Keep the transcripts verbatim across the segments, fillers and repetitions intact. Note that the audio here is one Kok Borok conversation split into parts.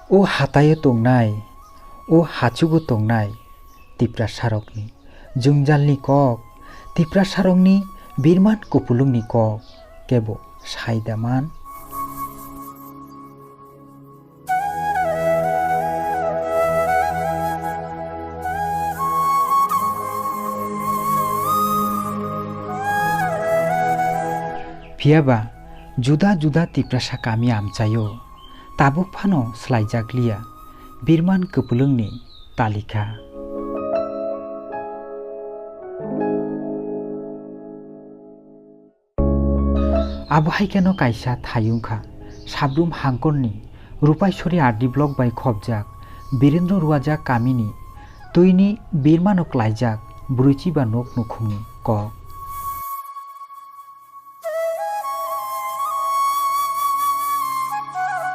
O hataio tongnai, o hachugo tongnai Tiprasarokni jwngjalni kok, Tiprasarokni birman kupulungni kok kebo sai da man. Phiya ba juda juda Tiprasa kami amchaio tabuk phano swlaijakliya birman kupulungni talika. Abo hai kheno kaisa thayung kha, Sabrum hangkorni Rupaisori R D block bai khopjak Birendra Ruwajak kamini twini birmano klaijak brwichiba nok nukhungni kok.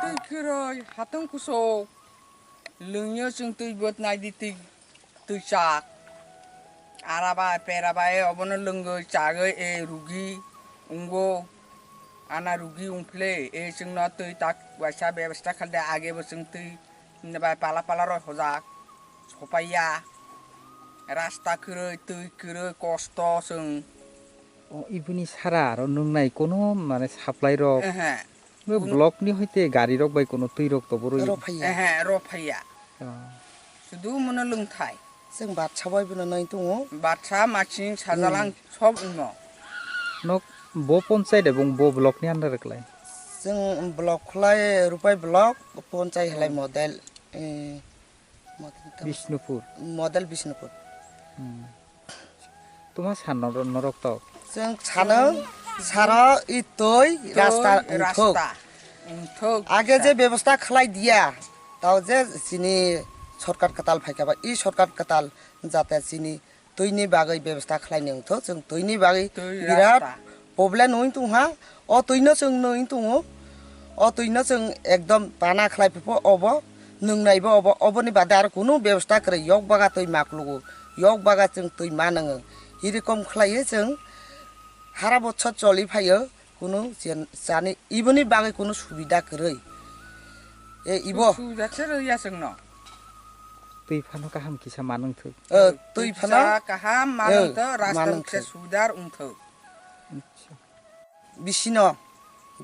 Twi khiroi hatong kuso. Lwngyo chwng twi bwtnai di twi, twi chak. Arabai, perabai, obono lwngwi, chagwi, e rugi, wngo. Ana rugi wngphile, e chwngno twi tak waisa bebasta khalde, agebo chwng twi bai pala pala roi hojak, sopaiya. Rasta kwrwi, twi kwrwi, kosto chwng. O, iboni sara aro nwngnai kono mane supply rok. Ehe. Bo block ni hoite gari rok bai kono twi rok to boroi. Ro phaiya. Ehe, ro phaiya. Ah. Sudu mono lwngthai. Chwng batsa bai bono nai tongo. Batsa, machine, sajalang, hmm, sob wngno. Nok bo ponchai de bong bo block ni under klai. Chwng block khlai Rupai block, ponchai halai, hmm, model. Eh, model tam- Bishnupur. Model Bishnupur. Hmm. Tuma sano norok tok. Chwng sano, saro i twi rasta wngthok. Rasta wngthok. Age je bebostha khlai diya, tao je chini sorkar kwtal phaikha ba, i sorkar kwtal jate chini twini bagwi bebostha khlai ni wngthok, chwng twini bagwi twi birat rasta. Problem wng tongha, o twino chwng nwi tongo, o twino chwng ekdom pana khlai phupo obo, nwngnaibo obo, oboni bade aro kunu bebostha kwrwi, yok baga twi maklugo, yok baga chwng twi ma nwngo. Irikom khlaiwi chwng hara bochor choli phaio, kunu chen-, chani iboni bagwi kunu subida kwrwi. E ibo. Subida se rwya chwngno. Twi phano kaham kisa ma nungthok. Eh, twi phano. Kisa kaham ma nungthok, rasta wngse subida wngthok. Acha. Bisino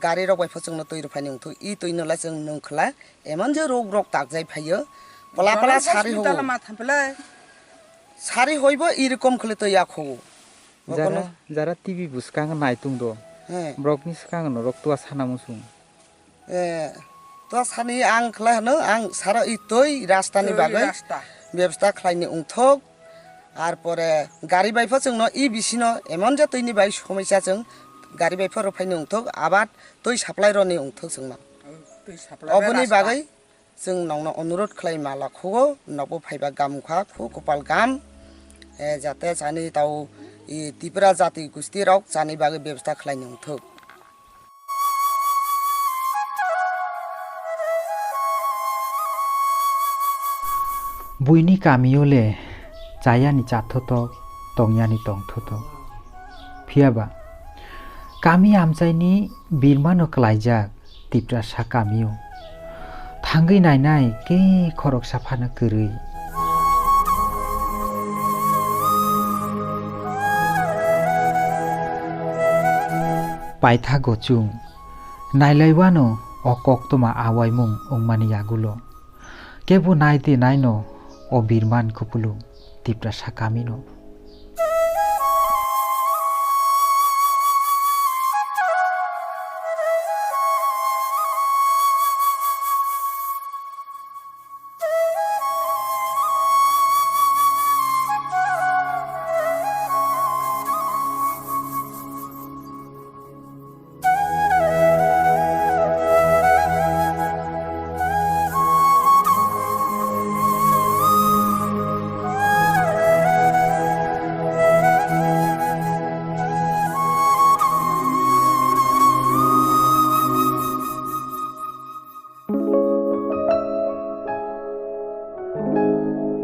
gari rok bai pho chwngno twi rwphani wngthok. I twi no le chwng nung khwla. Emon je rok rok takjai phaio. Pala pala sari hogo. Hospital ma thampilai. Sari hoibo i rokom khwlwi twi yakhogo. Jara, jara T V bwskango naitung do. He. Borokni swkango norok tua sana muchung. Eh, to sani ang khlai hwno, ang sara i twi rasta ni bagwi bebostha khlai ni wngthok. Ar pore gari bai pho chwngno i bisino emon je twi ni bai somoisa chwng gari bai pho rw phai ni wngthok, abar twi supply rw ni wngthok chwngno. Oboni bagwi chwng nokno onurot khlai ma lakhugo, nokbo phaiba gam wngkha, khu kopal gam. Eh, jate chani tao i Tipra jati gusti rok chani bagwi bebostha khlai ni wngthok. Buini kamio le chayani chathotok, tongyani tongthotok. Phiya ba, kami amchaini birmano klaijak Tiprasa kamio. Thangwi nainai khe khoroksa phano kwrwi. Paithago chwng nailaiwano o koktwma awaimung wngmani yagulo. Kebo nai de naino o birman kupulung Tiprasa kamino